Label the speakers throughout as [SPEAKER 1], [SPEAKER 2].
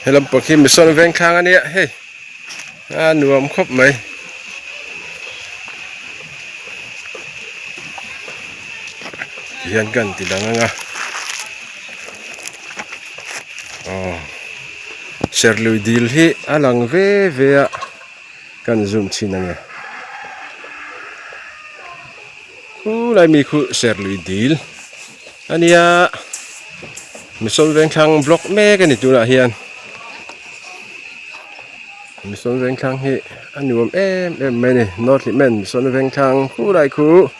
[SPEAKER 1] He lampang hi Mission Vengthlang a nia hei a nuam khawp mai. Tihian kan ti dang ang a aw serlui dil hi a lang ve ve a kan zoom chhin ang e khulai mi khu serlui dil a nia Mission Vengthlang block mek a ni tunah hian. Mission Vengthlang hi a nuam em em mai a ni North Hlimen Mission Vengthlang khulai khu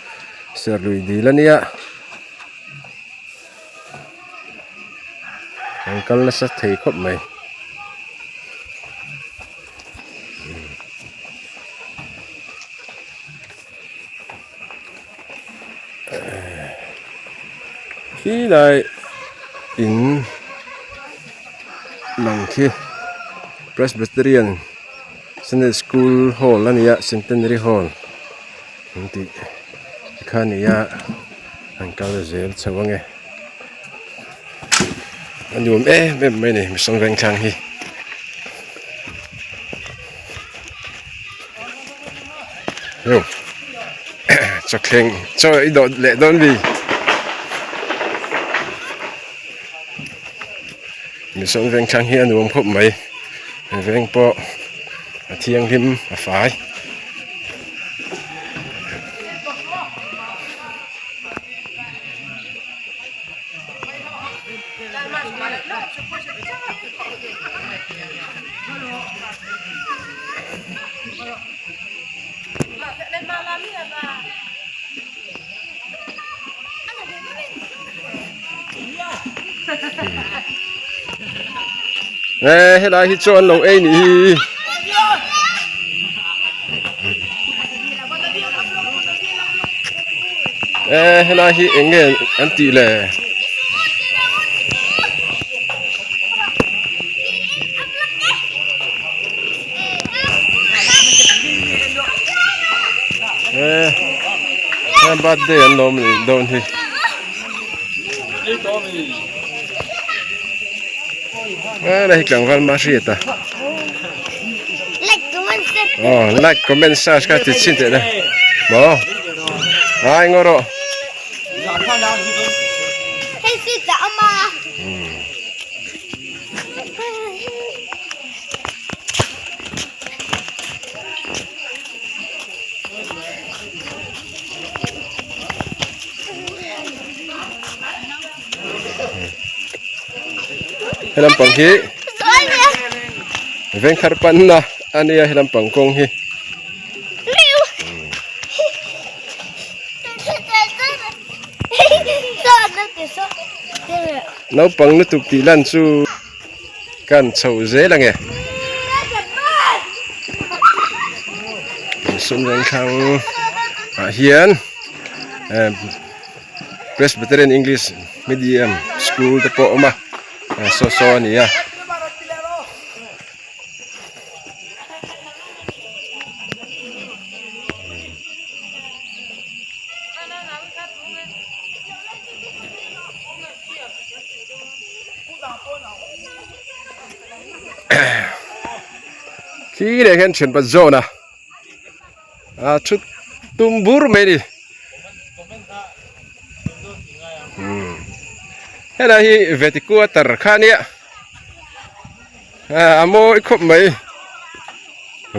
[SPEAKER 1] Serlui dil a nia an kal nasa thei khawp mai. Khi lai in lang khi Presbyterian Sunday School Hall a ni a Centenary Hall an tih kha a ni a an kal zel chho ange a nuam em em mai a ni Mission Vengthlang hi. Yo chawthleng chaw i dawh leh dawn mi Mission Vengthlang hi a nuam khawp mai veng pawh a thianghlim a fai. Nge helai hi chuan lo ei nih hi. E helai hi eng nge an tih le? E he birthday an lawm leh dawn hi. E helai hi tlangval mah hriat a. Aw like comment search kha ti chhin teh le maw ai ngaw rawh He lampang hi vengthar panna a nia he lampang kawng hi. Naupang lutuk tih lan chu kan chho zel ange. Sum rengthlang ah hian Presbyterian English Medium School te pawh a awm a saw saw a ni a. Khi leh hian thianpa John a. A thu tum bur mai a ni helai hi veti quarter kha a nia a mawi khawp mai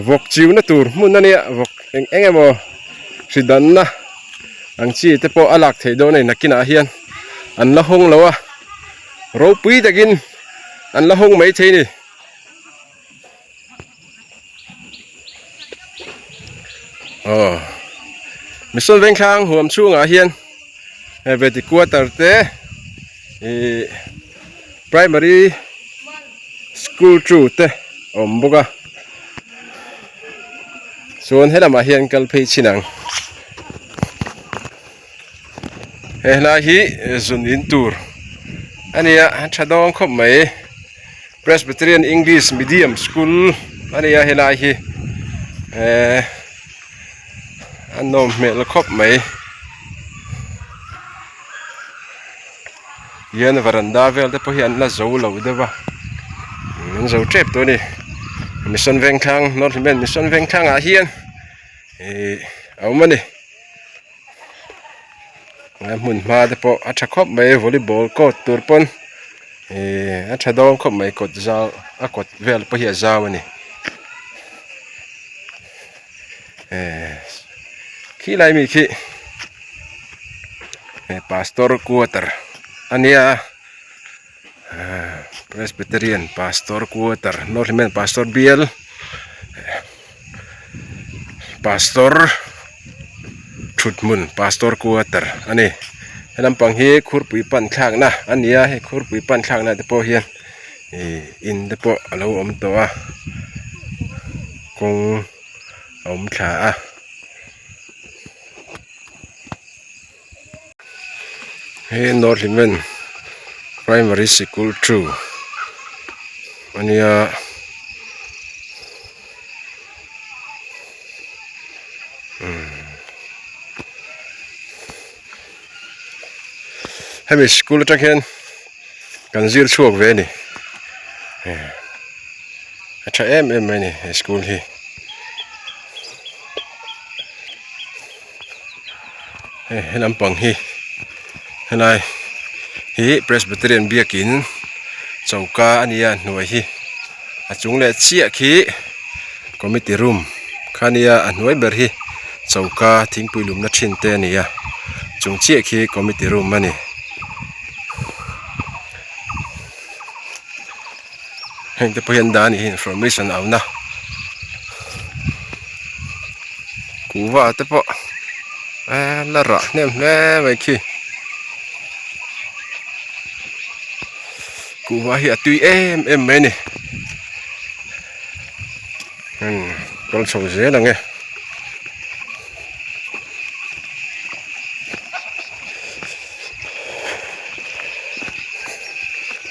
[SPEAKER 1] vawk chiu na tur hmun a nia vawk eng eng emaw hri danna ang chi te pawh a lak theih dawn a ni nakinah hian an la hawng lo a ropui takin an la hawng maithei a ni. Aw Mission Vengthlang huam chhungah hian he veti quarter te ihh primary school two te a awm bawk a chuan helamah hian kal phei chin ang he hlai hi zun in tur a nia a tha dawng khawp mai. Presbyterian English Medium School a nia helai hi ehh a nawm hmel khawp mai hian varanda vel te pawh hi an la zo lo deuh a. An zo tep tawh a ni. Mission Vengthlang North Hlimen Mission Vengthlang ah hian ihh a awm a ni. A hmun hma te pawh a tha khawp mai volleyball court tur pawn ihh a tha dawn khawp mai kawt zau a kawt vel pawh hi a zau a ni. Ehh khilai mi khi pastor quarter a nia presbyterian pastor quarter north hlimen pastor bial pastor thut hmun pastor quarter a ni he lampang hi khurpui pan thlakna a ni a hei khurpui pan thlakna te pawh hian ihh in te pawh a lo awm tawh a kawng a awm thla a. He North Hlimen Primary Sikul 2 a nia umm hemi sikul atang hian kan zir chhuak ve a ni a tha em em mai a ni he school hi. Hei he lampang hi helai hi presbyterian biakin choka a nia hnuai hi a chung leh chiah khi committee room kha a nia a hnuai ber hi choka thingpui lumna thin te a ni a chung chiah khi committee room a ni. Heng te pawh hi an dah a nih hi information au na kuhva te pawh eee la rah hnem hle mai khi kuhva hi a tui em em mai a ni umm kal chho zel ang e.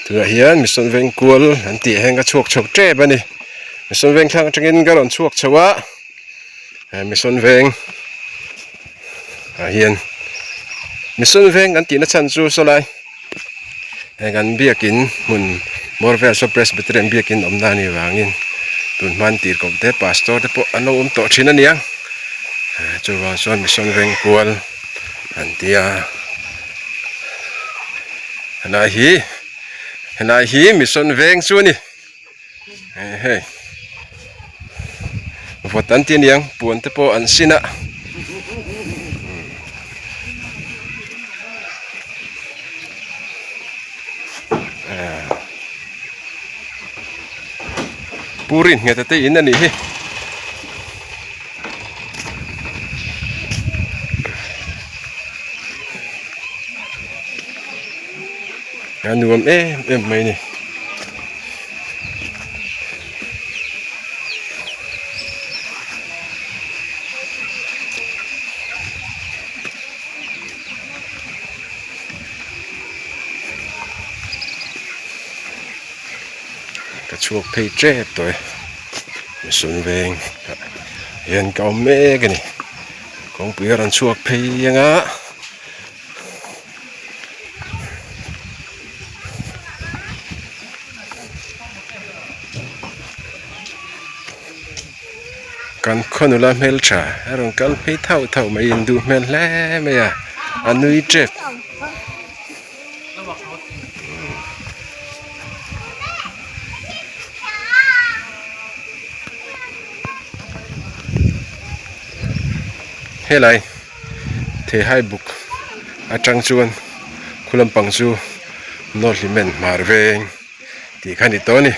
[SPEAKER 1] Tunah hian Mission Veng kual an tih ah hian ka chhuak chho tep a ni Mission Veng thlang atangin ka rawn chhuak chho a he Mission Veng ah hian Mission Veng kan tihna chhan chu sawlai he kan biakin hmun bawr vel saw Presbyterian biakin awmna a nih vangin tun hman tirhkoh te pastor te pawh an lo awm tawh thin a ni ang chuvang chuan Mission Veng kual. An ti a helai hi helai hi mission veng chu a ni hei vawt an ti aniang puan te pawh an sin a puri nghet te in a nih hi. A nuam em em mai a ni. Ka chhuak phei tep tawh e. Mihring veng ah hian ka awm mek a ni kawngpui a rawn chhuak phei ang a kan khaw nula hmeltha a rawn kal phei thauh thauh mai in duh hmel hle mai a a nui tep. Helai theihai buk atang chuan khu lampang chu North Hlimen Hmar Veng tih kha a ni tawh a ni.